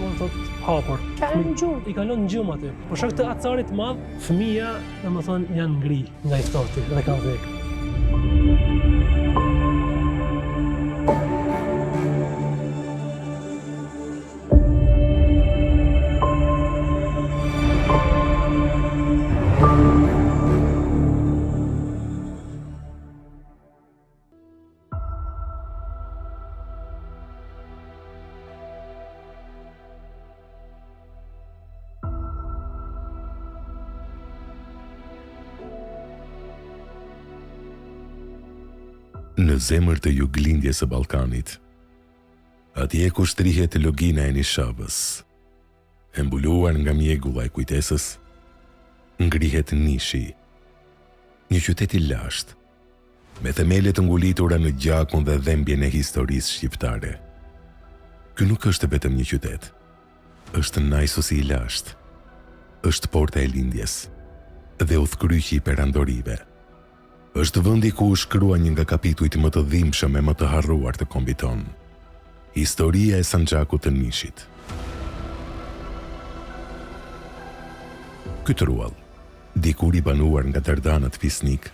konë thot hapur. Ka lënë në gjumë. I ka lënë në gjumë aty. Për shkak të acarit të madh, fëmija, domethënë, janë ngri nga i ftohti dhe kanë vdekë. Në zemër të juglindjes së Ballkanit, atje ku shtrihet lugina e Nishavës, e mbuluar nga mjegulla e kujtesës, ngrihet Nishi, një qytet i lashtë, me themele të ngulitura në gjakun dhe dhembjen e historisë shqiptare. Ky nuk është vetëm një qytet, është Naisusi i lashtë, është porta e lindjes dhe udhëkryqi i perandorive. Është vendi ku u shkrua një nga kapitujt më të dhimbshëm e më të harruar të kombit tonë, historia e Sanxhakut të Nishit. Ky truall, dikur i banuar nga dardanët fisnikë,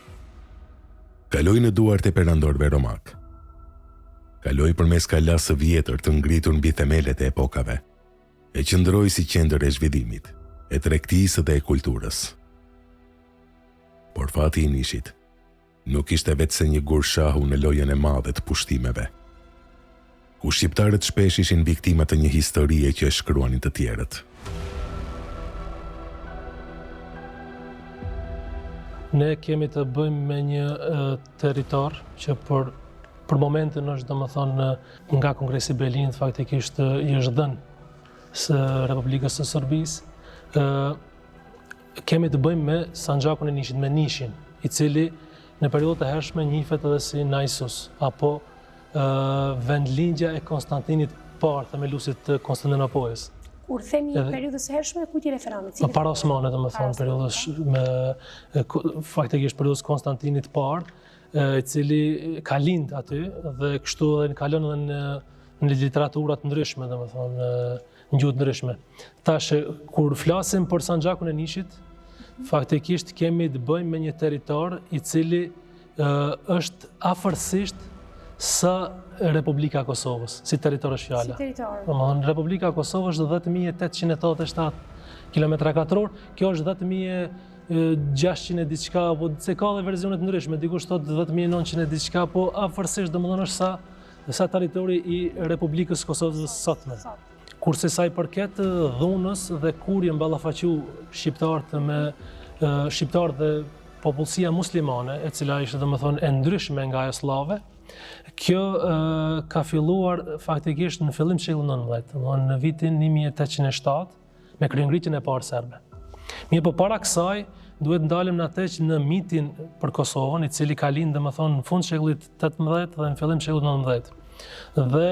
kaloi në duart e perandorëve romakë. Kaloi përmes kalasë së vjetër të ngritur mbi themelet e epokave, e qëndroi si qendër e zhvillimit, e tregtisë dhe e kulturës. Por fati i Nishit nuk ishte veçse një gur shahu në lojën e madhe të pushtimeve, ku shqiptarët shpesh ishin viktima të një historie që e shkruanin të tjerët. Ne kemi të bëjmë me një territor që për për momentin është domethënë nga Kongresi i Berlinit faktikisht i është dhënë së Republikës së Serbisë. Ë kemi të bëjmë me Sanxhakun e Nishit, me Nishin, i cili në periudhë të hershme njihet edhe si Naisus apo vendlindja e Konstantinit parë, themeluesit të Konstantinopojës. Kur themi edhe, periudhës së hershme, kujt i referohemi? Po para Osmane, domethënë, periudhës me faktikisht periudhës Konstantinit parë, i cili ka lind aty dhe kështu edhe kalon edhe në në literatura të ndryshme, domethënë, në gjuhë të ndryshme. Tash kur flasim për Sanxhakun e Nishit, faktikisht kemi të bëjmë me një territor i cili është afërsisht sa Republika e Kosovës, si territor është fjala. Si territor. Domethënë, Republika e Kosovës është 10.887 km katror, kjo është 10.600 e diçka, po se ka dhe versione të ndryshme, dikush thotë 10.900 e diçka, po afërsisht domethënë është sa sa territori i Republikës së Kosovës sotme. Kurse sa i përket dhunës dhe kur janë ballafaqu shqiptarët me shqiptarët dhe popullsia muslimane, e cila ishte domethënë e ndryshme nga ajo sllave, kjo e, ka filluar faktikisht në fillim të shekullit 19, domethënë në vitin 1807 me kryengritjen e parë serbe. Mirëpo para kësaj duhet ndalem në atë që në mitin për Kosovën, i cili ka lind domethënë në fund shekullit 18 dhe në fillim shekullit 19. Dhe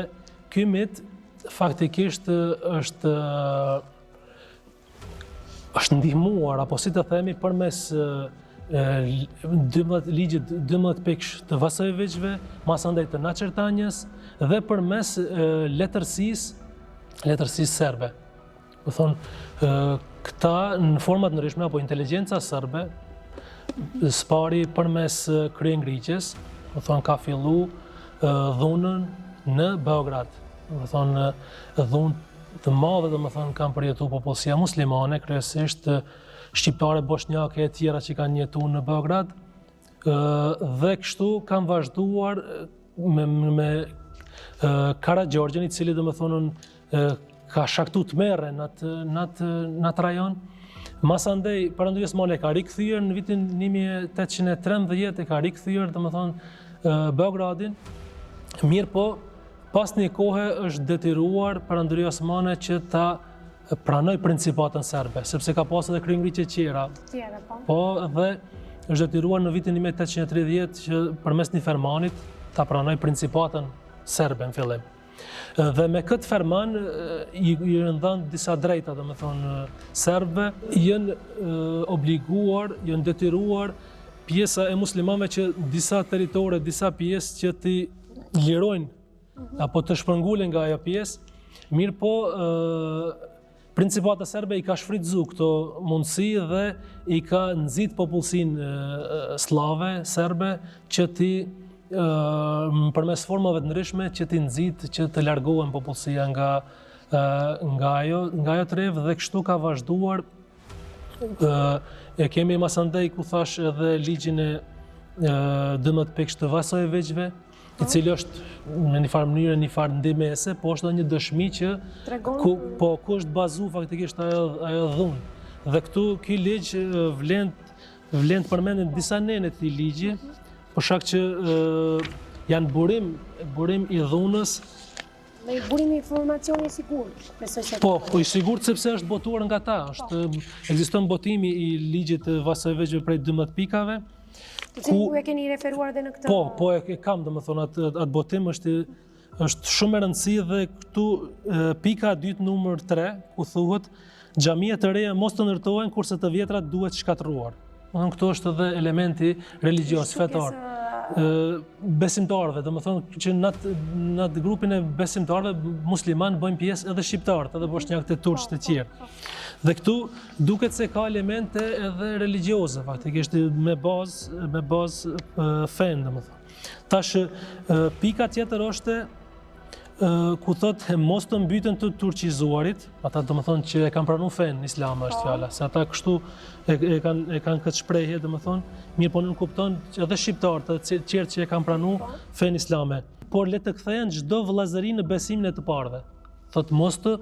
ky mit faktikisht është është ndihmuar apo si të themi përmes 12 ligjit 12 pikësh të Vasojeviqëve, masandej të Načertanjës dhe përmes letërsisë letërsisë serbe. Domethonë, këta në forma të ndryshme apo inteligjenca serbe s'pari përmes kryengritjes, domethonë ka fillu dhunën në Beograd. Domethonë dhunë të madhe domethonë kanë përjetu popullsia muslimane, kryesisht shqiptare, boshnjake e tjera që kanë jetu në Beograd, dhe kështu kanë vazhduar me, me Karagjorgjën, i cili domethonë ka shkaktu tmerre në atë, në atë, në atë rajon. Masandej, Perandoria Osmane e ka rikthyer në vitin 1813 e ka rikthyer, domethonë, Beogradin. Mirëpo, pas një kohe është detyruar Perandoria Osmane që ta pranojë principatën serbe, sepse ka pas edhe kryengritje tjera. Tjera, po. Po, dhe është detyruar në vitin 1830 që përmes një fermanit ta pranojë principatën serbe në fillim. Dhe me këtë ferman i janë dhënë disa drejta, domethonë, serbëve, janë obliguar, janë detyruar pjesa e muslimanëve që disa territore, disa pjesë që t'i lirojnë mhm. apo të shpërngulen nga ajo pjesë. Mirëpo, Principata serbe i ka shfrytëzu këto mundësi dhe i ka nxit popullsinë sllave, serbe, që t'i përmes formave të ndryshme që t'i nxit që të largohen popullsia nga nga ajo nga ajo trevë dhe kështu ka vazhduar e kemi masandej ku thash edhe ligjin e 12 pikësh të Vasojeviqëve, i cili është në një farë mënyre një farë ndihmese, po është edhe një dëshmi që Tregon ku po ku është bazu faktikisht ajo ajo dhunë. Dhe këtu ky ligj vlen vlen të përmenden disa nene të këtij ligji, për shkak që e, janë burim burim i dhunës Dhe burim informacioni i sigurt, besoj se. Po, po i sigurt sepse është botuar nga ta, është po. ekziston botimi i ligjit të Vasojeviqëve prej 12 pikave. Të cilin ju e keni referuar dhe në këtë Po, po e, e kam, domethënë atë atë botim është është shumë me rëndësi dhe këtu pika e dytë numër 3 ku thuhet xhamia të reja mos të ndërtohen kurse të vjetrat duhet shkatërruar. Domethënë këtu është edhe elementi religjioz, fetar. Besimtarëve, domethënë që në atë në atë grupin e besimtarëve musliman bëjnë pjesë edhe shqiptarët, edhe boshnjakët e turqit e tjerë. Dhe këtu duket se ka elemente edhe religjioze, faktikisht me bazë me bazë fenë, domethënë. Tash pika tjetër është ku thot mos të mbyten të turqizuarit, ata domethënë që e kanë pranu fenë islame është po. fjala, se ata kështu e, e kanë e kanë këtë shprehje domethënë, mirëpo nënkupton që edhe shqiptarët të tjerë që e kanë pranu po. fenë islame, por le të kthehen çdo vëllazëri në besimin e të parëve. Thot mos të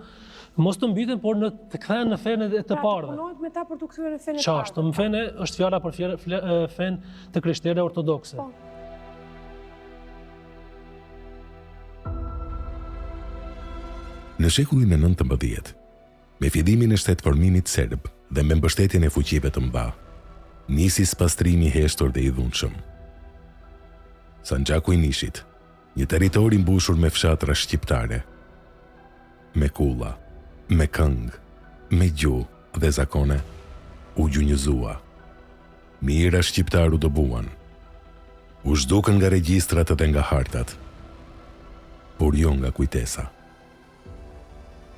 mos të mbyten, por në të kthehen në fenë e të pra, parëve. Pra, punohet me ta për t'u kthyer në fenë e të parëve. Qashtu, në fenë është fjala për fenë të krishtere ortodokse. Po. Në shekullin e 19, me fillimin e shtetformimit serb dhe me mbështetjen e fuqive të mëdha, nisi spastrimi i heshtur dhe i dhunshëm. Sanxhaku i Nishit, një territor i mbushur me fshatra shqiptare, me kulla, me këngë, me gjuhë dhe zakone, u gjunjëzua. Mijëra shqiptarë u dëbuan. U zhdukën nga regjistrat dhe nga hartat, por jo nga kujtesa.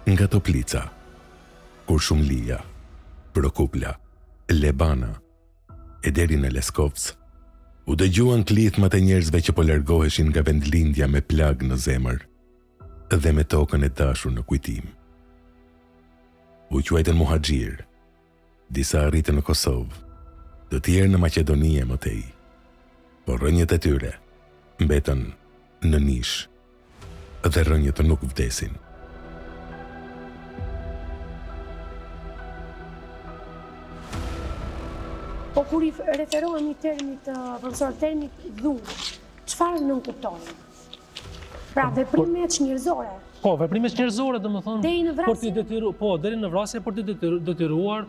Nga Toplica, Kurshumlia, Prokuplja, Lebana e deri në Leskovc, u dëgjuan klithmat e njerëzve që po largoheshin nga vendlindja me plagë në zemër dhe me tokën e dashur në kujtim. U quajtën muhaxhirë, Disa arritën në Kosovë, të tjerë në Maqedoni e më tej. Por rrënjët e tyre mbetën në Nish dhe rrënjët nuk vdesin. Po kur i referohemi termit, profesor, termit dhunë, çfarë nënkuptojmë? Pra, veprime çnjerëzore. Po, veprime çnjerëzore, domethënë, deri në vrasje. Për të detyru, po, deri në vrasje për të detyruar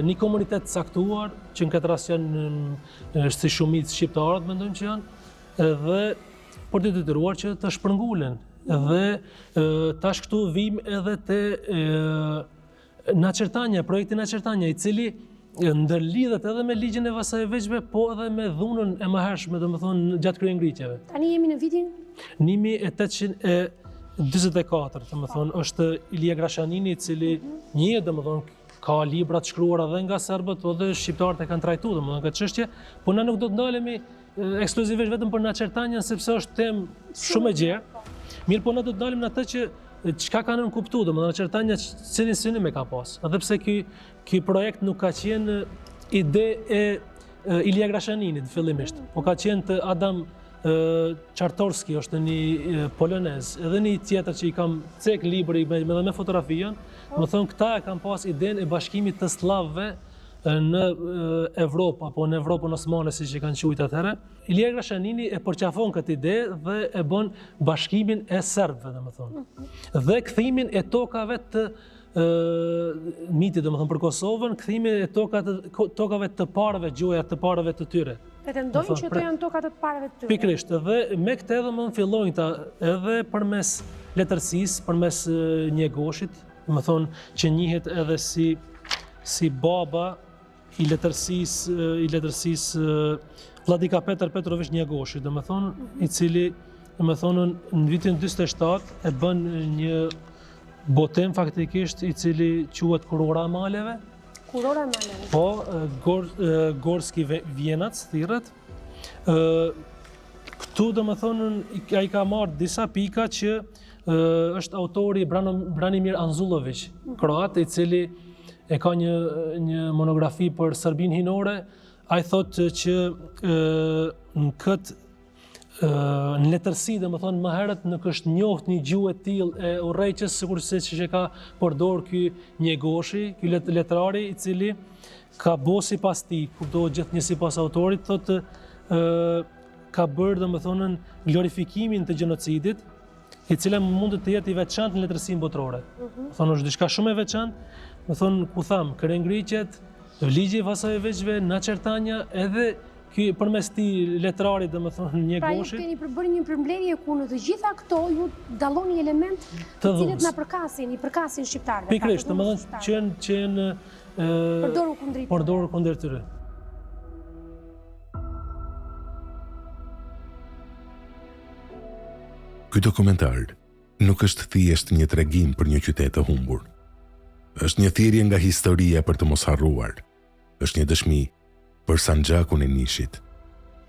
një komunitet të caktuar, që në këtë rast janë si shumicë shqiptarët, mendojmë që janë, edhe për të detyruar që të shpërngulen. Dhe tash këtu vijmë edhe te Načertanja, projekti Načertanja, i cili ndërlidhet edhe me ligjin e Vasojeviqëve, po edhe me dhunën e mëhershme, domethënë, gjatë kryengritjeve. Tani jemi në vitin? 1844, domethënë, është Ilija Grashanini, i cili mm -hmm. një, domethënë, ka libra të shkruara edhe nga serbët, po edhe shqiptarët e kanë trajtu, domethënë, këtë çështje, po na nuk do të ndalemi ekskluzivisht vetëm për Načertanjën, sepse është temë shumë e gjerë. Po. Mirëpo na do të ndalim në atë që çka ka nënkuptu, domethënë Načertanja cilin synim e ka pas. Edhe pse ky ky projekt nuk ka qenë ide e Ilija Grashaninit fillimisht, po ka qenë të Adam Çartorski është një polonez, edhe një tjetër që i kam cek libri me edhe me fotografinë, domethënë këta e kanë pas idenë e bashkimit të sllavëve në Evropë apo në Evropën Osmane siç e kanë quajtur atëherë. Ilija Grashanini e përqafon këtë ide dhe e bën bashkimin e serbëve, domethënë. Mhm. Dhe kthimin e tokave të ë mitit, domethënë për Kosovën, kthimin e tokave tokave të parëve, gjoja të parëve të tyre. Pretendojnë që ato janë tokat e të parëve të tyre. Pikërisht, dhe me këtë domethënë fillojnë ta edhe përmes letërsisë, përmes Njegoshit, Domethënë që njihet edhe si si baba i letërsisë i letërsisë Vladika Petar Petroviç Njegoshi, domethënë i cili domethënë në vitin 47 e bën një. botim faktikisht i cili quhet Kurora e Maleve. Kurora e Maleve. Po, Gor, Gorski Vjenac thirret. Ë këtu domethënë ai ka marrë disa pika që është autori Brano, Branimir Anzulović, mhm. kroat, i cili e ka një një monografi për Serbinë Hyjnore, ai thotë që ë në këtë në letërsi, domethënë, më herët nuk është njohtë një gjuhë e tillë e urrejtjes, sikurse që që ka përdor ky Njegoshi, ky let letrari, i cili ka bo sipas tij, kuptohet gjithnjë sipas autorit, thotë, ka bërë, domethënë, glorifikimin të gjenocidit, i cila mund të jetë i veçantë në letërsinë botërore. Mm -hmm. Thonë, është diçka shumë e veçantë, domethonë, ku thamë, kryengritjet, ligji i Vasojeviqëve, Načertanja, edhe Ky përmes këtij letrarit, domethënë Njegoshit. Pra ju keni përbërë një përmbledhje ku në të gjitha këto ju dalloni element të cilët na përkasin, i përkasin shqiptarëve. Pra, Pikërisht, domethënë që janë që janë përdorur kundrejt. Përdorur kundër tyre. Ky dokumentar nuk është thjesht një tregim për një qytet të humbur. Është një thirrje nga historia për të mos harruar. Është një dëshmi për Sanxhakun e Nishit,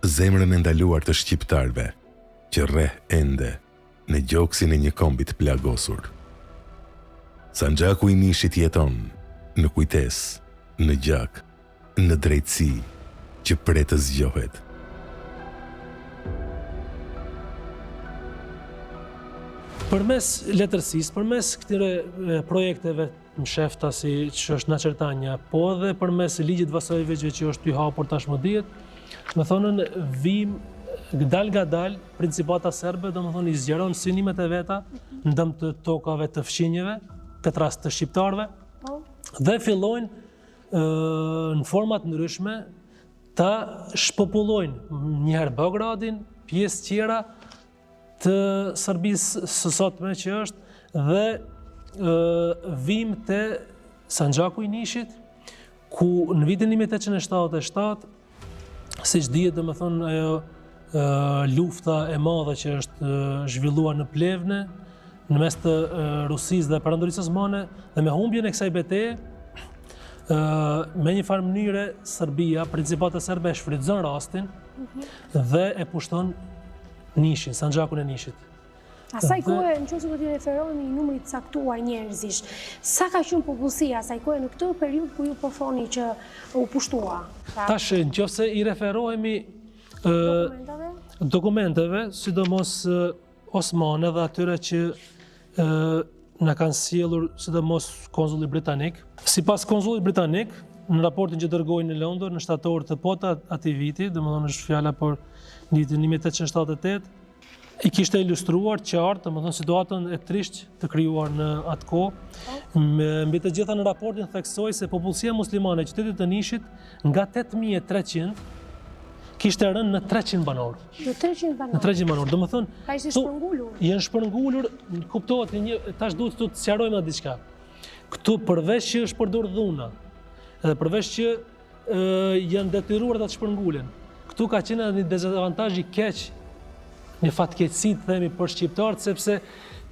zemrën e ndaluar të shqiptarëve, që rreh ende në gjoksin e një kombi të plagosur. Sanxhaku i Nishit jeton në kujtesë, në gjak, në drejtësi që pret të zgjohet. Përmes letërsisë, përmes këtyre projekteve mshefta siç është Načertanja, po edhe përmes ligjit Vasojeviqëve që është i hapur tashmë dihet, domethonë vim dalëngadalë, principata serbe, domethonë i zgjeron synimet e veta në dëm të tokave të fqinjëve, këtë rast të shqiptarëve, po. dhe fillojnë në forma të ndryshme ta shpopullojnë njëherë Beogradin, pjesë tjera, të Serbisë së sotme që është dhe vim te Sanxhaku i Nishit, ku në vitin 1877, siç dihet domethonë ajo lufta e madhe që është zhvilluar në Plevne, në mes të Rusisë dhe Perandorisë Osmane, dhe me humbjen e kësaj beteje, me një farë mënyre Serbia, Principata Serbe e shfrytëzon rastin mhm. dhe e pushton Nishin, Sanxhakun e Nishit. Asaj kohe, në qoftë se do t'i referohemi një numri të caktuar njerëzish, sa ka qenë popullsia asaj kohe në këtë periudhë ku ju po thoni që u pushtua? Pra... Tash, në qoftë se i referohemi dokumentave, dokumenteve sidomos osmane dhe atyre që na kanë sjellur sidomos konzulli britanik. Sipas konzullit britanik, në raportin që dërgoi në Londër në shtator të po të atij viti, domethënë është fjala për vitin 1878, i kishte ilustruar qartë, domethënë situatën e trishtë të krijuar në atë kohë. Mbi të gjitha në raportin theksoi se popullsia muslimane e qytetit të Nishit nga 8300 kishte rënë në 300 banorë. Në 300 banorë. Në 300 banorë. Domethënë, pra ishte shpërngulur. Janë shpërngulur, kuptohet një tash duhet të sqarojmë atë diçka. Këtu përveç që është përdorur dhuna, edhe përveç që ë janë detyruar ata të shpërngulen. Këtu ka qenë edhe një dezavantazh i keq, një fatkeqësi të themi për shqiptarët sepse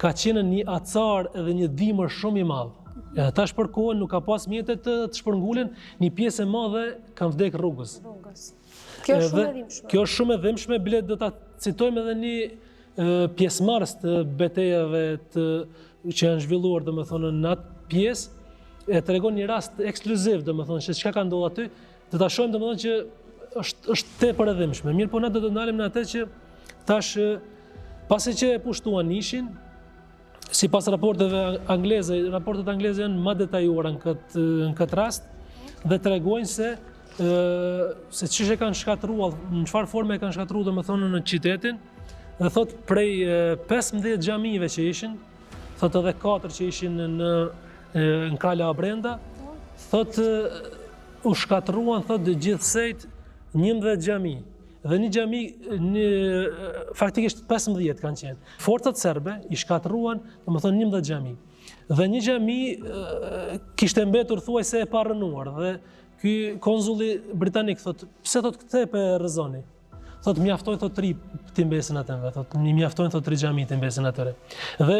ka qenë një acar edhe një dimër shumë i madh. Edhe tash për kohën nuk ka pas mjete të, të shpërngulen, një pjesë e madhe kanë vdek rrugës. Rrugës. Kjo është shumë e dhimbshme. Kjo është shumë e dhimbshme, bile do ta citojmë edhe një pjesëmarrës të betejave të që janë zhvilluar, domethënë në atë pjesë, e tregon një rast ekskluziv, domethënë se çka ka ndodhur aty, do ta shohim domethënë që është është tepër e dhimbshme. Mirëpo ne do të ndalim në atë që tash pasi që e pushtuan Nishin, Sipas raporteve angleze, raportet angleze janë më detajuara në këtë në këtë rast dhe tregojnë se ë se qysh e kanë shkatërruar, në çfarë forme e kanë shkatërruar domethënë në qytetin dhe thot prej 15 xhamive që ishin, thot edhe katër që ishin në në kala brenda, thot u shkatërruan thot gjithsejt 11 xhami. Dhe një xhami, një, faktikisht 15 kanë qenë. Forcat serbe i shkatërruan, domethënë 11 xhami. Dhe një xhami kishte mbetur thuajse e parrënuar dhe ky konzulli britanik thotë, pse thotë këtë po e rrëzoni? Thotë mjaftojnë thotë tri t'i mbesin atyre, thotë mi mjaftojnë thotë tri xhami t'i mbesin atyre. Dhe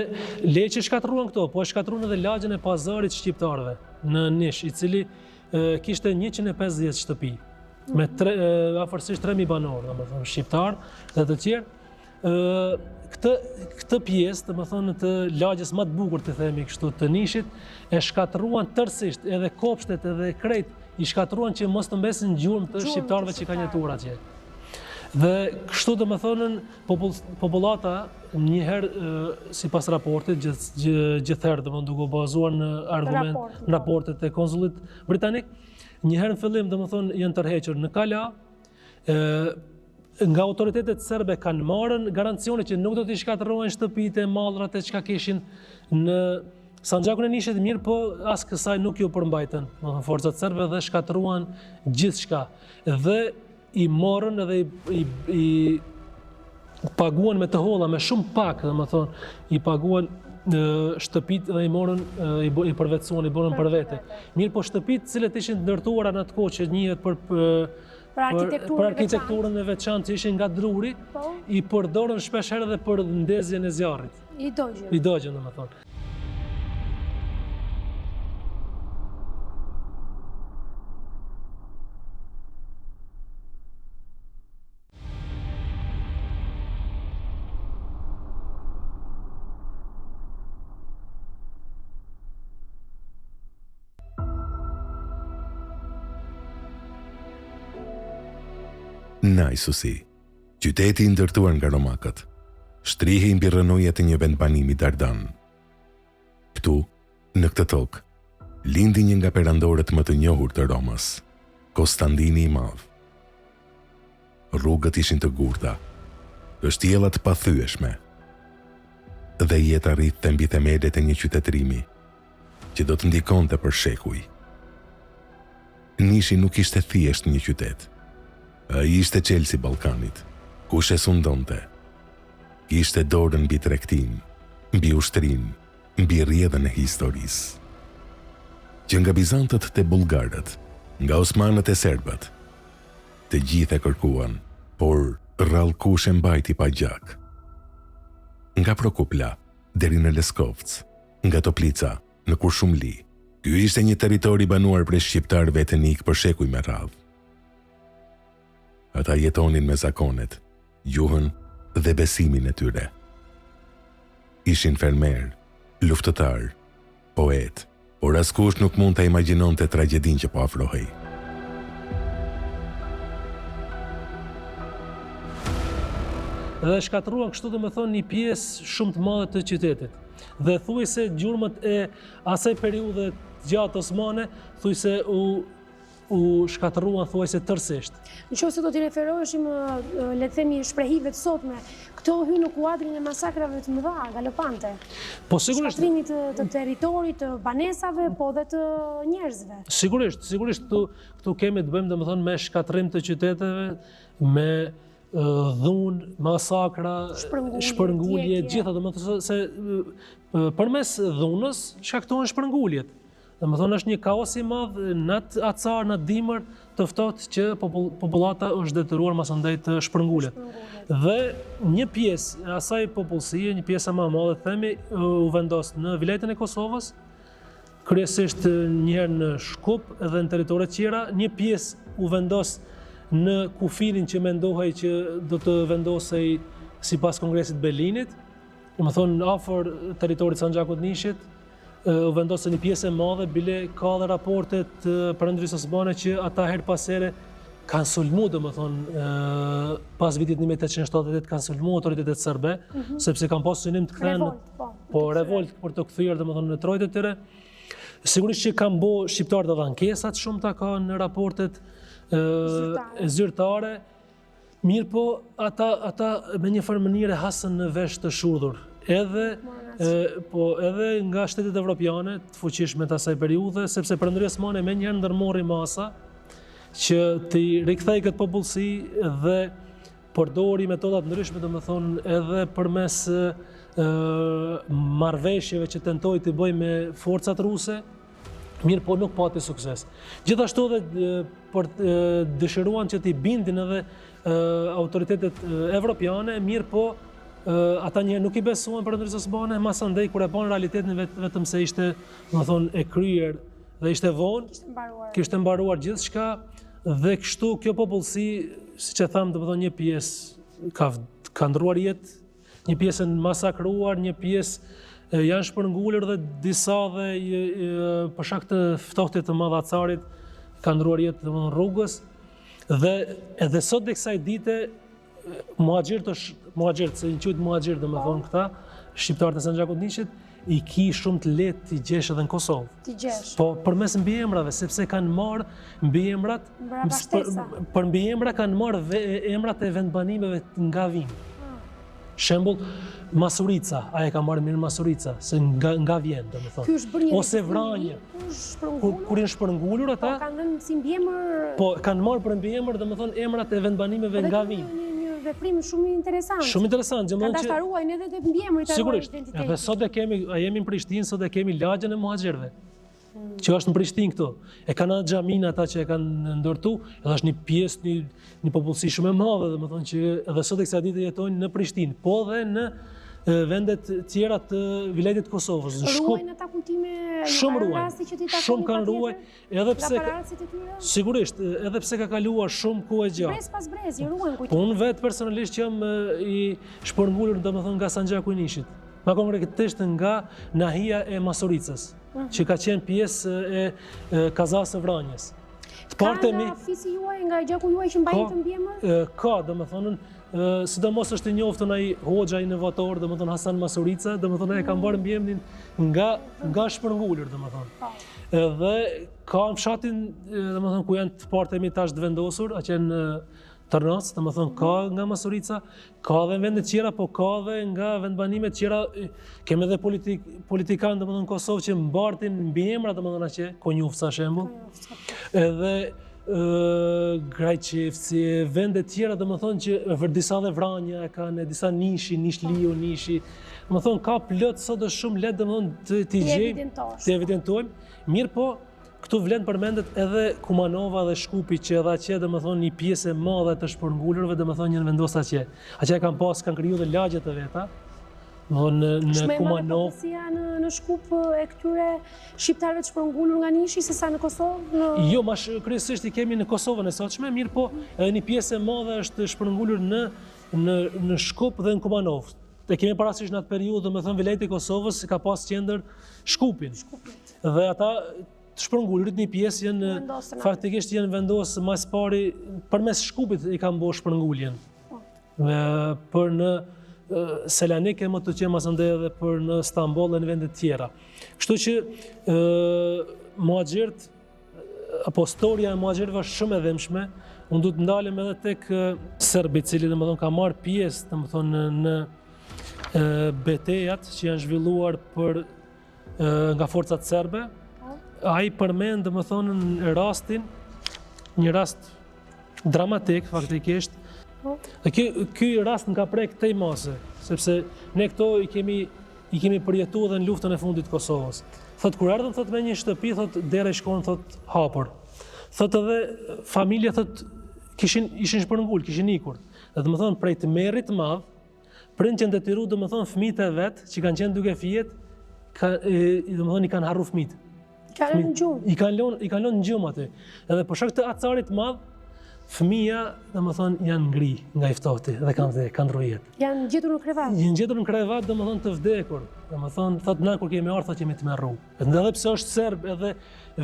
le që shkatërruan këto, po e shkatërruan edhe lagjen e pazarit shqiptarëve në Nish, i cili e, kishte 150 shtëpi me tre, e, afërsisht 3000 banorë, domethënë shqiptarë dhe të tjerë. Ë këtë këtë pjesë, domethënë të lagjes më të bukur të themi kështu të Nishit, e shkatërruan tërësisht edhe kopshtet edhe krejt i shkatërruan që mos të mbesin gjurmë të shqiptarëve që kanë jetuar atje. Dhe kështu domethënë popull, popullata një herë sipas raportit gjithë gjithherë domethënë duke u bazuar në argument Raport, në raportet e konsullit britanik, një herë në fillim domethënë janë tërhequr në kala, ë nga autoritetet serbe kanë marrë garancione që nuk do t'i shkatërrohen shtëpitë e mallrat e çka kishin në Sanxhakun e Nishit, mirëpo as kësaj nuk iu përmbajtën, domethënë forcat serbe dhe shkatërruan gjithçka. Dhe i morën edhe i, i, i paguan me të holla, me shumë pak, domethënë, i paguan shtëpitë dhe i morën, i, i përvetësuan, i bënë për vete. Mirëpo shtëpitë të cilat ishin të ndërtuara në atë kohë që njihet për, për për arkitekturën, për arkitekturën e veçantë që ishin nga druri, po. i përdorën shpesh herë edhe për ndezjen e zjarrit. I dogjën. I dogjën, domethënë. Naisusi, qyteti i ndërtuar nga romakët, shtrihej mbi rrënojat e një vendbanimi dardan. Këtu, në këtë tokë, lindi një nga perandorët më të njohur të Romës, Kostandini i Madh. Rrugët ishin të gurta, kështjella të pathyeshme, dhe jeta rridhte mbi themelet e një qytetërimi që do të ndikonte për shekuj. Nishi nuk ishte thjesht një qytet. Ai ishte çelësi i Ballkanit. Kush e sundonte? Kishte dorën mbi tregtinë, mbi ushtrinë, mbi rrjedhën e historisë. Që nga bizantët te bullgarët, nga osmanët e serbët, të gjithë e kërkuan, por rrallëkush e mbajti pa gjak. Nga Prokupla deri në Leskovc, nga Toplica në Kurshumli, ky ishte një territor i banuar prej shqiptarëve etnikë për shekuj me radhë. Ata jetonin me zakonet, gjuhën dhe besimin e tyre. Ishin fermerë, luftëtarë, poetë, por askush nuk mund ta imagjinonte tragjedinë që po afrohej. Dhe shkatërruan kështu domethënë një pjesë shumë të madhe të qytetit. Dhe thuajse gjurmët e asaj periudhe të gjatë osmane, thuajse u u shkatërruan thuajse tërësisht. Në qoftë se do t'i referoheshim, le të themi, shprehive të sotme, këto hyjnë në kuadrin e masakrave të mëdha, galopante. Po sigurisht. Shkatërrimit të, të territorit, të banesave, po dhe të njerëzve. Sigurisht, sigurisht këtu këtu kemi të bëjmë domethënë me shkatërrim të qyteteve, me dhunë, masakra, shpërngulje, gjitha domethënë se përmes dhunës shkaktohen shpërnguljet. Domethënë është një kaos i madh në atë acar, në atë dimër të ftohtë që popullata është detyruar masandej të shpërngulet. Dhe një pjesë e asaj popullsie, një pjesë më e madhe themi, u vendos në vilajetin e Kosovës, kryesisht një herë në Shkup dhe në territore tjera, një pjesë u vendos në kufirin që mendohej që do të vendosej sipas Kongresit të Berlinit, domethënë afër territorit Sanxhakut Nishit, u vendosën një pjesë e madhe, bile ka dhe raporte të Perandorisë Osmane që ata herë pas here kanë sulmu, domethënë, pas vitit 1878 kanë sulmu autoritetet serbe, mm -hmm. sepse kanë pas synim të kthehen revolt, po, po revolt për të kthyer domethënë në trojet e tyre. Sigurisht që kanë bo shqiptarët edhe ankesa të shumta ka në raportet e zyrtare, Mirëpo, ata, ata me një farë mënyre hasën në vesh të shurdhur. Edhe, e, po, edhe nga shtetet evropiane të fuqishme të asaj periudhe, sepse Perandoria Osmane menjëherë ndërmori masa që t'i rikthejë këtë popullsi dhe përdori metoda të ndryshme, domethënë edhe përmes e, marrëveshjeve që tentoi të bëjë me forcat ruse, mirëpo nuk pati sukses. Gjithashtu edhe për dëshiruan që t'i bindin edhe autoritetet evropiane, mirëpo ata njëherë nuk i besuan Perandorisë Osmane, masandej kur e panë realitetin vetëm se ishte, domethonë, e kryer dhe ishte vonë, kishte mbaruar, kishte mbaruar gjithçka dhe kështu kjo popullsi, siç e thamë, domethonë një pjesë ka ka ndrruar jetë, një pjesë janë masakruar, një pjesë janë shpërngulur dhe disa dhe për shkak të ftohtit të madh acarit kanë ndrruar jetë domethënë rrugës dhe edhe sot dhe kësaj dite muhaxhirët është muhaxhirët se i quajt muhaxhirë domethënë po. këta shqiptarët e Sanxhakut Nishit i ki shumë të lehtë t'i gjesh edhe në Kosovë. T'i gjesh. Po përmes mbiemrave, sepse kanë marrë mbiemrat për, për mbiemra kanë marrë emrat e vendbanimeve nga vijnë. Ah. Shembull, Masurica, ai e ka marrë emrin Masurica, se nga, nga vjen, domethënë. Ky është bërë një Ose Vranje. Kur, kur janë shpërngulur ata? Po, kanë dhënë si mbiemër... Po, kanë marrë për mbiemër, domethënë, emrat e vendbanimeve nga vijnë. Një, një veprim shumë interesant. Shumë interesant, domethënë që... Kanë ta ruajnë edhe te mbiemri, ta ruajnë identitetin. Edhe sot e kemi, a jemi në Prishtinë, sot e kemi lagjen e muhaxhirëve. Që është në Prishtinë këtu. E kanë atë xhaminë ata që e kanë ndërtu, edhe është një pjesë, një, një popullsi shumë e madhe, domethënë që edhe sot e kësaj dite jetojnë në Prishtinë, po dhe në vendet tjera të vilajetit të Kosovës. Në Shkup, ruajnë ata kujtime, shumë ruajnë, shumë kanë ruajt, edhe pse sigurisht, edhe pse ka kaluar shumë kohë e gjatë. Brez pas brezi ruajnë kujtime. Po unë vetë personalisht jam i shpërngulur, domethënë nga Sanxhaku i Nishit. Ma konkretisht nga nahija e Masuricës. Mhm. që ka qenë pjesë e kazasë së Vranjës. Të parët e mi... Ka nga fisi juaj, nga gjaku juaj që mbajnë këtë mbiemër? Ka, domethënë, sidomos është i njoftun ai hoxha inovator, domethënë Hasan Masurica, domethënë e ka marrë mbiemrin nga, nga shpërngulur, domethënë. Po. Dhe ka në fshatin, domethënë, ku janë të parët e mi tash të vendosur, atje në Tërnoc, domethënë, ka nga Masurica, ka dhe në vende tjera, po ka dhe nga vendbanime tjera, kemi edhe politik, politikanë, domethënë, në Kosovë që mbartin mbiemra, domethënë, atje, Konjufca, shembull, edhe Grajçevci, vende tjera, domethënë, që vër disa dhe Vranja e kanë, disa Nishi, Nishliu, Nishi, domethënë, ka plot, sot është shumë lehtë, domethënë, të, t'i gjejmë, të evidentojmë, mirëpo, Këtu vlen përmendet edhe Kumanova dhe Shkupi që edhe atje domethënë një pjesë e madhe të shpërngulurve domethënë janë vendosur atje. Atje kanë pas kanë kriju dhe lagje të veta. Domethënë në, në Kumanovë. Është në në Shkup e këtyre shqiptarëve të shpërngulur nga Nishi se sa në Kosovë? Në Jo, ma kryesisht i kemi në Kosovën e sotshme, mirëpo edhe një pjesë e madhe është shpërngulur në në në Shkup dhe në Kumanovë. E kemi parasysh në atë periudhë, domethënë Vilajeti i Kosovës ka pas qendër Shkupin. Shkupin. Dhe ata të shpërngulurit një pjesë janë faktikisht janë vendosë ma s'pari përmes Shkupit i kanë bo shpërnguljen. Po. Dhe për në Selanik e më tutje masandej edhe për në Stamboll e në vende të tjera. Kështu që ë muhaxhirët apo storia e muhaxhirëve është shumë e dhimbshme. Unë du të ndalem edhe tek serbi, i cili domethënë ka marrë pjesë, domethënë në betejat që janë zhvilluar për nga forcat serbe, po. ai përmend, domethënë, rastin, një rast dramatik, faktikisht, po. dhe ky, ky rast më ka prek tej mase, sepse ne këto i kemi, i kemi përjetu edhe në luftën e fundit të Kosovës. Thot, kur erdhëm, thot, me një shtëpi, thot, dera ish kon, thot, hapur. Thot edhe familja, thot, kishin, ishin shpërngul, kishin ikur. Dhe domethënë, prej tmerrit të madh, Prindët janë detyru, domethënë, fëmijët e vet, që kanë qenë duke fjet, ka, e, domethënë, i kanë harru fëmijët. I kanë lënë në gjumë. I kanë lënë, i kanë lënë në gjumë aty. Edhe për shkak të acarit të madh, fëmija, domethënë, janë ngri nga i ftohti dhe kanë vdek, kanë ndrru jetë. Janë gjetur në krevat. Janë gjetur në krevat, domethënë, të vdekur. Domethënë, thotë na kur kemi ardhur, thotë jemi tmerru. Edhe pse është serb, edhe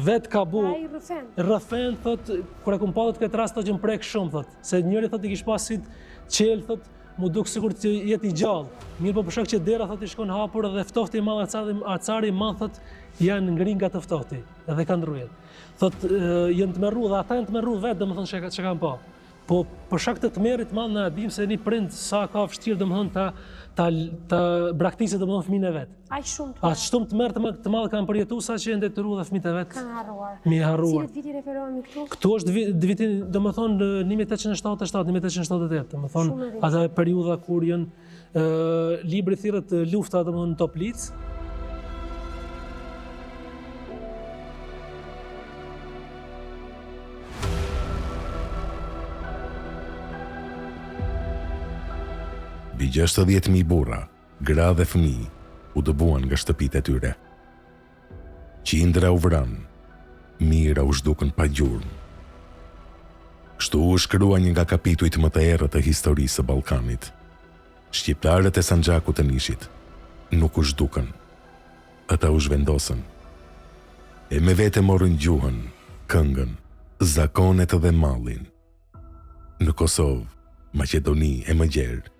vet ka bu. Ai rrëfen. Rrëfen, thotë, kur e kom pa këtë rast, thotë që më prek shumë, thotë. Se njëri thotë i kish pas sytë çel, thotë, M'u duk sikur të jetë i gjallë. Mirëpo për shkak që dera thotë ish kon hapur dhe ftohti i madh acari acari i madh thotë janë ngri nga të ftohti dhe kanë ndrru jetë. Thotë janë tmerru dhe ata janë tmerru vetë domethënë çka çka kanë pa. Po për shkak të tmerrit të madh na e dimë se një prind sa ka vështirë domethënë ta ta ta braktisë domethënë fëmijën e vet. Aq shumë tmerr. Aq shumë tmerr të, të madh kanë përjetu sa që janë detyru dhe fëmijët e vet. Kanë harruar. Me harruar. Cilit vit i referohemi këtu? Këtu është viti, domethënë 1877, 1878, domethënë atë periudha kur janë ë libri thirret lufta domethënë në Toplicë. Mbi 60.000 burra, gra dhe fëmijë u dëbuan nga shtëpitë e tyre. Qindra u vranë, mijëra u zhdukën pa gjurmë. Kështu u shkrua një nga kapitujt më të errët të historisë së Ballkanit. Shqiptarët e Sanxhakut të Nishit nuk u zhdukën. Ata u zhvendosën. E me vete morën gjuhën, këngën, zakonet dhe mallin. Në Kosovë, Maqedoni e më gjerë,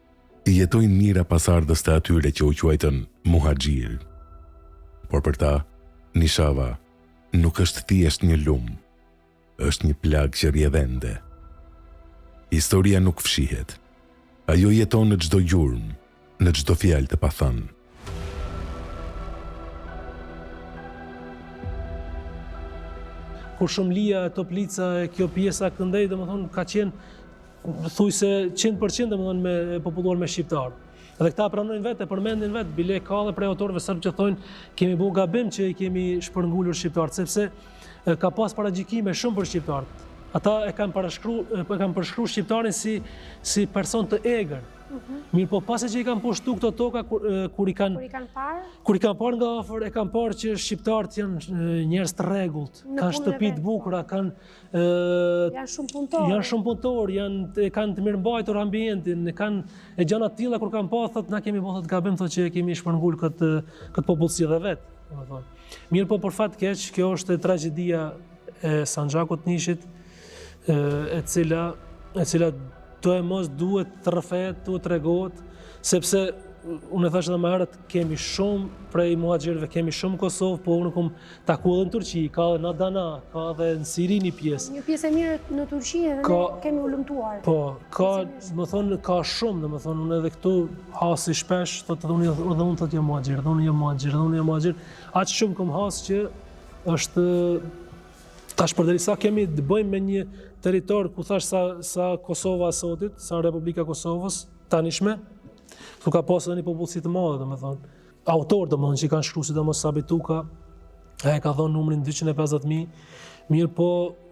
jetojnë mijëra pasardhës të atyre që u quajtën muhaxhirë. Por për ta, Nishava nuk është thjesht një lumë, është një plagë që rrjedh ende. Historia nuk fshihet. Ajo jeton në çdo gjurmë, në çdo fjalë të pathënë. Kurshumlia e Toplica e kjo pjesa këndej, domethënë, ka qenë thujse 100% domethënë me e populluar me shqiptarë. Dhe këta pranojnë vetë, e përmendin vetë, bile ka dhe prej autorëve serbë që thonë kemi bo gabim që i kemi shpërngulur shqiptarët, sepse ka pas paragjykime shumë për shqiptarët. Ata e kanë parashkru, e kanë përshkru shqiptarin si si person të egër. Mhm. Mirëpo pasi që i kanë pushtu këto toka kur, kur i kanë kur i kanë parë, kur i kanë parë nga afër, e kanë parë që shqiptarët janë njerëz të rregullt, kanë shtëpi të bukura, kanë ë janë shumë punëtorë. Janë shumë punëtorë, janë e kanë të mirëmbajtur ambientin, e kanë e gjëra të tilla kur kanë pa thotë na kemi bërë thotë gabim thotë që e kemi shpërngul këtë këtë popullsi dhe vet, domethënë. Mirëpo për fat keq, kjo është tragjedia e Sanxhakut të Nishit, e cila e cila doemos duhet të rrëfehet, duhet të tregohet, sepse unë e thashë edhe më herët, kemi shumë prej muhaxhirëve, kemi shumë në Kosovë, po unë kom taku edhe në Turqi, ka edhe në Adana, ka edhe në Siri një pjesë. Një pjesë e mirë në Turqi edhe ka, ne kemi hulumtuar. Po, ka, domethonë, ka shumë, domethonë, unë edhe këtu hasi shpesh, thotë edhe unë, edhe unë thotë jam muhaxhir, edhe unë jam muhaxhir, edhe unë jam muhaxhir, aq shumë kom has që është tash përderisa kemi të bëjmë me një territor ku thash sa, sa Kosova e sotit, sa Republika e Kosovës, tanishme, ku ka pasë edhe një popullsi të madhe, domethonë. Autorë, domethonë, që kanë shkru, sidomos Sabit Tuka, e ka thonë numrin 250.000, mirëpo,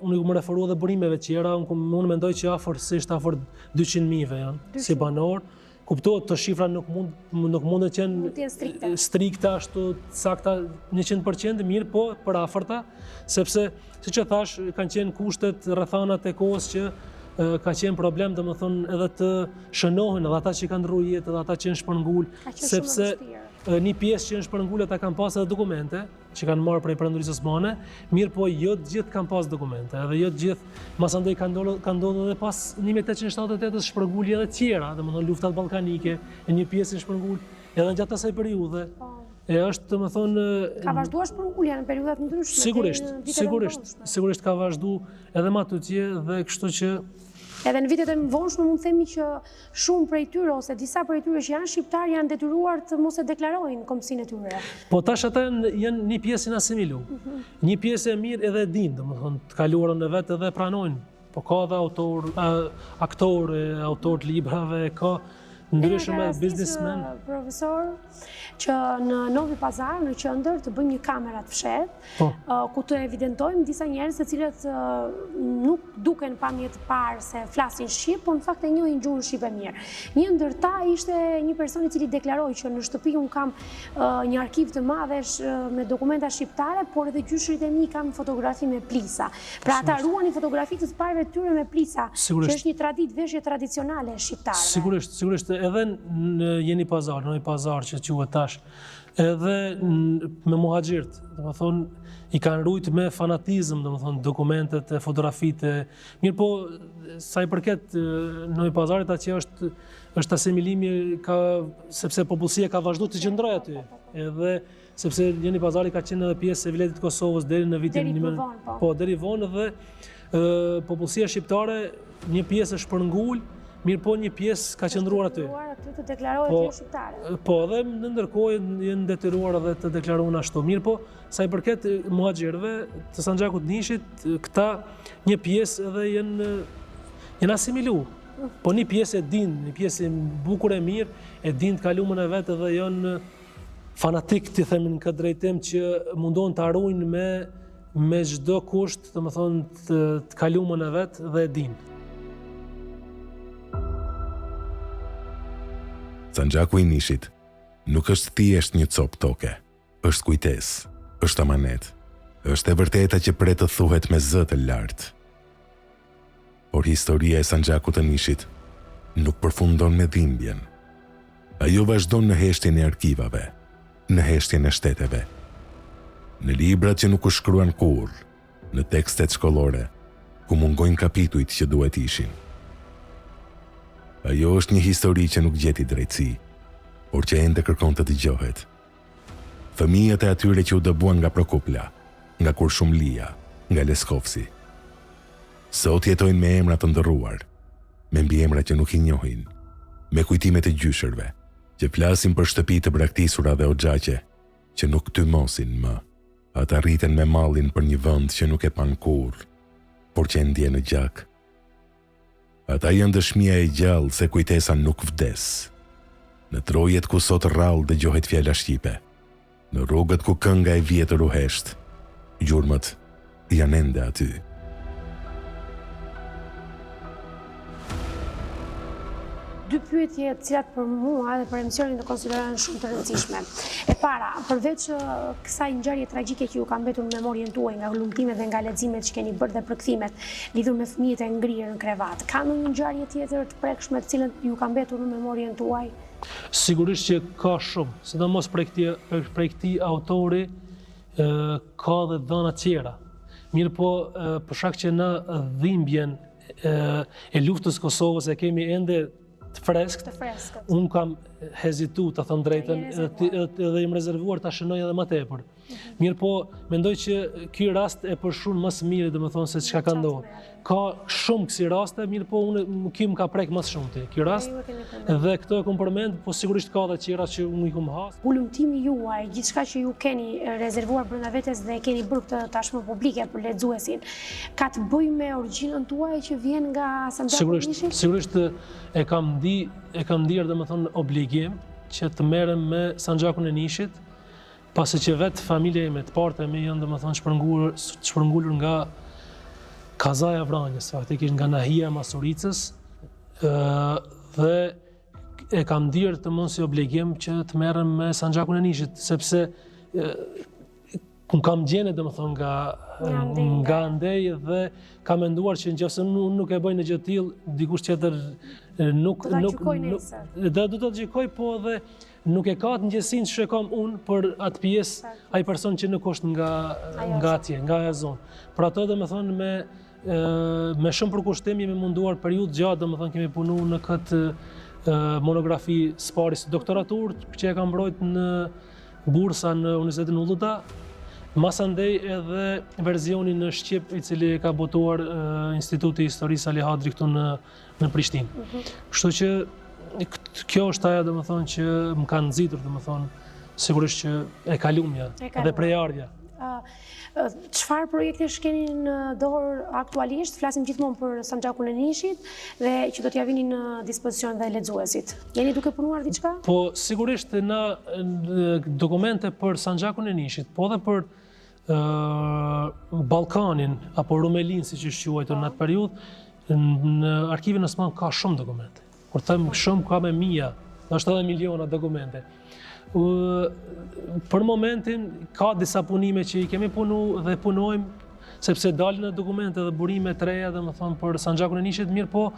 unë i kom referu edhe burimeve tjera, unë, unë mendoj që afërsisht afër 200.000 janë, 200. si banorë, Kuptohet, këto shifra nuk mund nuk mund të jenë strikte. Strikte ashtu sakta 100% mirëpo përafërta, sepse siç e thash, kanë qenë kushtet, rrethanat e kohës që ka qenë problem, domethënë edhe të shënohen edhe ata që kanë ndrru jetë, edhe ata që janë shpërngul, sepse një pjesë që janë shpërngul ata kanë pas edhe dokumente, që kanë marrë prej Perandorisë Osmane, mirëpo jo të gjithë kanë pas dokumente, edhe jo të gjithë, masandej kanë ndodhur kanë ndodhur edhe pas 1878-ës shpërngulje edhe tjera, domethënë luftat ballkanike, e një pjesë janë shpërngul edhe gjatë asaj periudhe. Po. E është, domethënë ka vazhduar shpërngulja në periudha të ndryshme. Sigurisht, sigurisht, sigurisht ka vazhdu edhe ma tutje dhe kështu që Edhe në vitet e vonshme mund të themi që Shumë prej tyre ose disa prej tyre që janë shqiptarë janë detyruar të mos e deklarojnë kombësinë e tyre. Po tash ata janë një pjesë janë asimilu. Mhm. Një pjesë e mirë edhe e dinë, domethënë të kaluarën e vet edhe pranojnë. Po ka edhe autor, aktorë, autorë të librave, ka ndryshëm edhe biznesmen. Profesor, që në Novi Pazar, në qendër, të bëjmë një kamera të fshehtë, po. ku të evidentojmë disa njerëz të cilët nuk duken pamje të parë se flasin shqip, por në fakt e njohin gjuhën shqipe mirë. Një ndër ta ishte një person i cili deklaroi që në shtëpi unë kam një arkiv të madh me dokumenta shqiptare, por edhe gjyshërit e mi kanë fotografi me plisa. Pra ata ruanin fotografi të të parëve të tyre me plisa, që është një traditë veshje tradicionale e shqiptarëve. Sigurisht, sigurisht, edhe në Jeni Pazar, në Novi Pazar që quhet tash, edhe me muhaxhirt, domethënë, i kanë rujt me fanatizëm, domethënë, dokumentet e fotografitë, mirëpo, sa i përket Novi Pazarit, atje është, është asimilimi, ka, sepse popullsia ka vazhdu të qëndrojë aty, edhe sepse Jeni Pazari ka qenë edhe pjesë e Vilajetit të Kosovës deri në vitin deri vonë, po. po deri vonë dhe popullsia shqiptare një pjesë është shpërngul, mirëpo një pjesë ka qëndruar aty. Qëndruar aty të deklarohet po, shqiptare. Po, edhe në ndërkohë janë detyruar edhe të deklarohen ashtu. Mirëpo, sa i përket muhaxhirëve të Sanxhakut të Nishit, këta një pjesë edhe janë janë asimilu. Po një pjesë e din, një pjesë e bukur e mirë, e din të kalumën e vet edhe janë fanatik t'i themi në këtë drejtim që mundohen ta ruajnë me me çdo kusht, domethënë të, të kalumën e vet dhe e dinë. Sanxhaku i Nishit nuk është thjesht një copë toke, është kujtesë, është amanet, është e vërteta që pret të thuhet me zë të lartë. Por historia e Sanxhakut të Nishit nuk përfundon me dhimbjen. Ajo vazhdon në heshtjen e arkivave, në heshtjen e shteteve. Në librat që nuk u shkruan kurrë, në tekstet shkollore, ku mungojnë kapitujt që duhet ishin. Ajo është një histori që nuk gjeti drejtësi, por që ende kërkon të dëgjohet. Fëmijët e atyre që u dëbuan nga Prokupla, nga Kurshumlia, nga Leskovci. Sot jetojnë me emra të ndërruar, me mbiemra që nuk i njohin, me kujtime të gjyshërve, që flasin për shtëpi të braktisura dhe oxhaqe që nuk tymosin më. Ata rriten me mallin për një vend që nuk e panë kurrë, por që e ndjenë në gjak. Ata janë dëshmia e gjallë se kujtesa nuk vdes. Në trojet ku sot rrallë dëgjohet fjala shqipe, në rrugët ku kënga e vjetër u hesht, gjurmët janë ende aty. Dy pyetje të cilat për mua dhe për emisionin do konsiderohen shumë të rëndësishme. E para, përveç kësaj ngjarje tragjike që ju ka mbetur në memorien tuaj nga hulumtimet dhe nga leximet që keni bërë dhe përkthimet lidhur me fëmijët e ngrirë në krevat, ka ndonjë ngjarje tjetër të prekshme të cilën ju ka mbetur në memorien tuaj? Sigurisht që ka shumë, sidomos prej këtij prej këtij autori ka dhe dhëna tjera. Mirëpo, për shkak që na dhimbjen e, e luftës Kosovës e kemi ende të freskët, të freskët. Unë kam hezitu, të them drejtën, edhe, edhe jam rezervuar ta shënoj edhe më tepër. Mhm. Mirëpo, mendoj që ky rast e përshkruan më së miri, domethënë se çka ka ndodhur. Ka shumë kësi raste, mirëpo unë ky më ka prek më së shumti. Ky rast dhe këto e kom përmend, po sigurisht ka edhe tjera që unë i kom has. Hulumtimi juaj, gjithçka që ju keni rezervuar brenda vetes dhe keni bërë këtë tashmë publike për lexuesin, ka të bëjë me origjinën tuaj që vjen nga Sanxhaku i Nishit? Sigurisht, sigurisht e kam ndi, e kam ndier domethënë obligim që të merrem me Sanxhakun e Nishit, Pasi që vetë familja ime, të parët e mi janë domethënë shpërngulur, shpërngulur nga Kazaja e Vranjës, faktikisht nga nahija e Masuricës, ë dhe e kam ndier domethënë si obligim që të merrem me Sanxhakun e Nishit, sepse unë kam gjene domethënë nga nga andej dhe kam menduar që nëse unë nuk e bëj një gjë të tillë, dikush tjetër nuk nuk nuk do do ta gjykoj po edhe Nuk e ka atë ndjesinë që e kam unë për atë pjesë, ai person që nuk është nga, nga atje, nga ajo zonë. Për ato domethënë me, me shumë përkushtim jemi munduar periudhë gjatë, domethënë kemi punu në këtë monografi së pari si doktoraturë, që e kam mbrojt në bursa në Universitetin Uludağ, masandej edhe versionin në Shqip, i cili e ka botuar Instituti i Historisë Ali Hadri këtu në në Prishtinë. Mhm. Kështu që kjo është ajo domethënë që më ka nxitur domethënë sigurisht që e kalumja dhe prejardhja. Çfarë projektesh keni në dorë aktualisht? Flasim gjithmonë për Sanxhakun e Nishit dhe që do t'ia vini në dispozicion dhe lexuesit. Jeni duke punuar diçka? Po, sigurisht në dokumente për Sanxhakun e Nishit, po dhe për Ballkanin apo Rumelinë siç është quajtur në atë periudhë, në arkivin osman ka shumë dokumente. Kur them shumë ka me mija, ndoshta edhe miliona dokumente. Për momentin ka disa punime që i kemi punu dhe punojmë sepse dalin në dokumente dhe burime të reja, domethënë për Sanxhakun e Nishit, mirëpo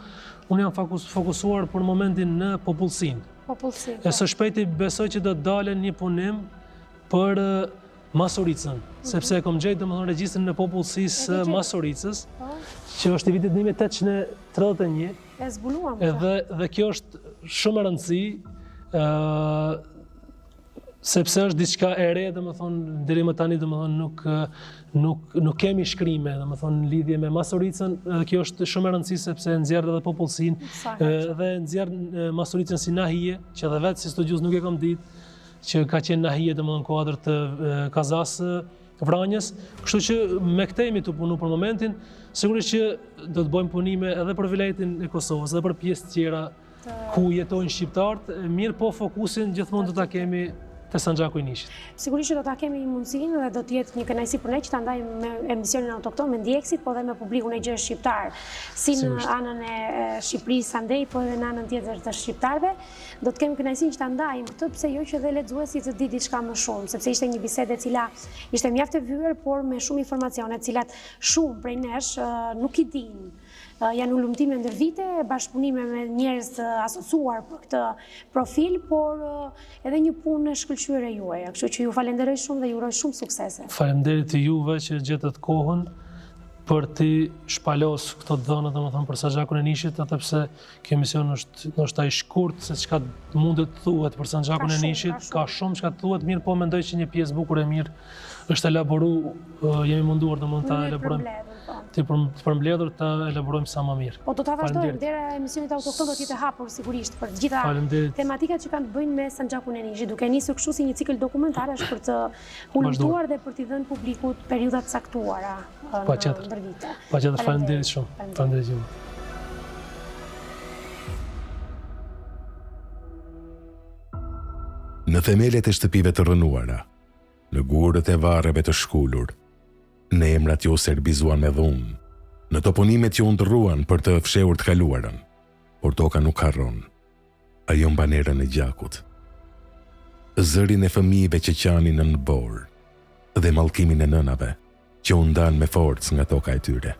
unë jam fokus, fokusuar për momentin në popullsinë. Popullsinë. E së shpejti besoj që do të dalë një punim për Masuricën, sepse e kom gjetë domethënë regjistrin e popullsisë së Masuricës, po. që është i vitit 1831. E zbuluam. Edhe dhe kjo është shumë e rëndësi, ë sepse është diçka e re, domethënë deri më tani domethënë nuk nuk nuk kemi shkrime, domethënë në lidhje me Masuricën, edhe kjo është shumë e rëndësi sepse nxjerr edhe popullsinë, dhe nxjerr Masuricën si nahije, që edhe vetë si studiues nuk e kam ditë, që ka qenë nahije domethënë në kuadër të kazasë Vranjës, kështu që me këtë jemi tu punu për momentin, sigurisht që do të bëjmë punime edhe për vilajetin e Kosovës, edhe për pjesë tjera ku jetojnë shqiptarët, mirëpo fokusin gjithmonë do ta kemi Te Sanxhaku i Nishit. Sigurisht që do ta kemi mundësinë dhe do të jetë një kënaqësi për ne që ta ndajmë me emisionin Autokton, me ndjekësit, po dhe me publikun e gjerë shqiptar, si në anën e Shqipërisë andej, po edhe në anën tjetër të shqiptarëve. Do të kemi kënaqësinë që ta ndajmë këtë, pse jo që dhe lexuesi të di diçka më shumë, sepse ishte një bisedë e cila ishte mjaft e vyer, por me shumë informacione, të cilat shumë prej nesh nuk i dinë. Janë hulumtime ndër vite, bashkëpunime me njerëz të asociuar për këtë profil, por edhe një punë e shkëlqyer e juaja, kështu që ju falenderoj shumë dhe ju uroj shumë suksese. Faleminderit të juve që gjetët kohën për t'i shpalos këto të dhëna, domethënë për Sanxhakun e Nishit, edhe pse ky emision është ndoshta i shkurt se çka mundet të thuhet për Sanxhakun e Nishit, ka shumë çka të thuhet, mirëpo mendoj që një pjesë bukur e mirë është elaboru, jemi munduar domethënë ta elaborojmë. Po. Të përmbledhur ta elaborojmë sa më mirë. Po do ta vazhdojmë, dera e emisionit Autokton do të jetë e hapur sigurisht për të gjitha tematikat që kanë të bëjnë me Sanxhakun e Nishit, duke nisur kështu si një cikël dokumentarësh për të hulumtuar dhe për t'i dhënë publikut periudha të caktuara në ndër vite. Patjetër, faleminderit shumë. Faleminderit shumë. Në themelet e shtëpive të rrënuara, në gurët e varreve të shkulur, në emrat që u serbizuan me dhunë, në toponimet që u ndërruan për të fshehur të kaluarën, por toka nuk harron. Ajo mban erën e gjakut. Zërin e fëmijëve që qanin nën borë dhe mallkimin e nënave që u ndanë me forcë nga toka e tyre.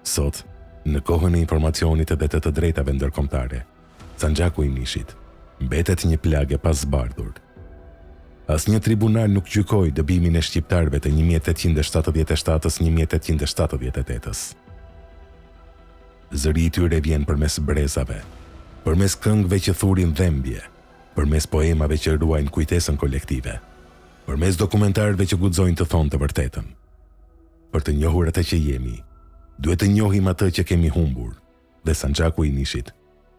Sot, në kohën e informacionit dhe të të drejtave ndërkombëtare, Sanxhaku i Nishit mbetet një plagë e pazbardhur. Asnjë tribunal nuk gjykoi dëbimin e shqiptarëve të 1877-ës 1878-ës. Zëri i tyre vjen përmes brezave, përmes këngëve që thurin dhembje, përmes poemave që ruajnë kujtesën kolektive, përmes dokumentarëve që guxojnë të thonë të vërtetën. Për të njohur atë që jemi, duhet të njohim atë që kemi humbur, dhe Sanxhaku i Nishit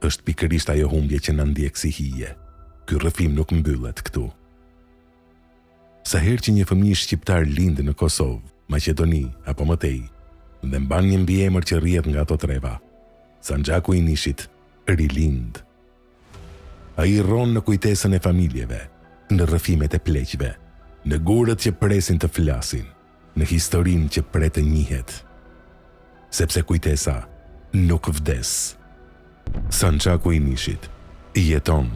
është pikërisht ajo humbje që na ndjek si hije. Ky rrëfim nuk mbyllet këtu. Sa herë që një fëmijë shqiptar lind në Kosovë, Maqedoni apo më tej dhe mban një mbiemër që rrjedh nga ato treva, Sanxhaku i Nishit rilind. Ai rron në kujtesën e familjeve, në rrëfimet e pleqve, në gurët që presin të flasin, në historinë që pret të njihet. Sepse kujtesa nuk vdes. Sanxhaku i Nishit jeton.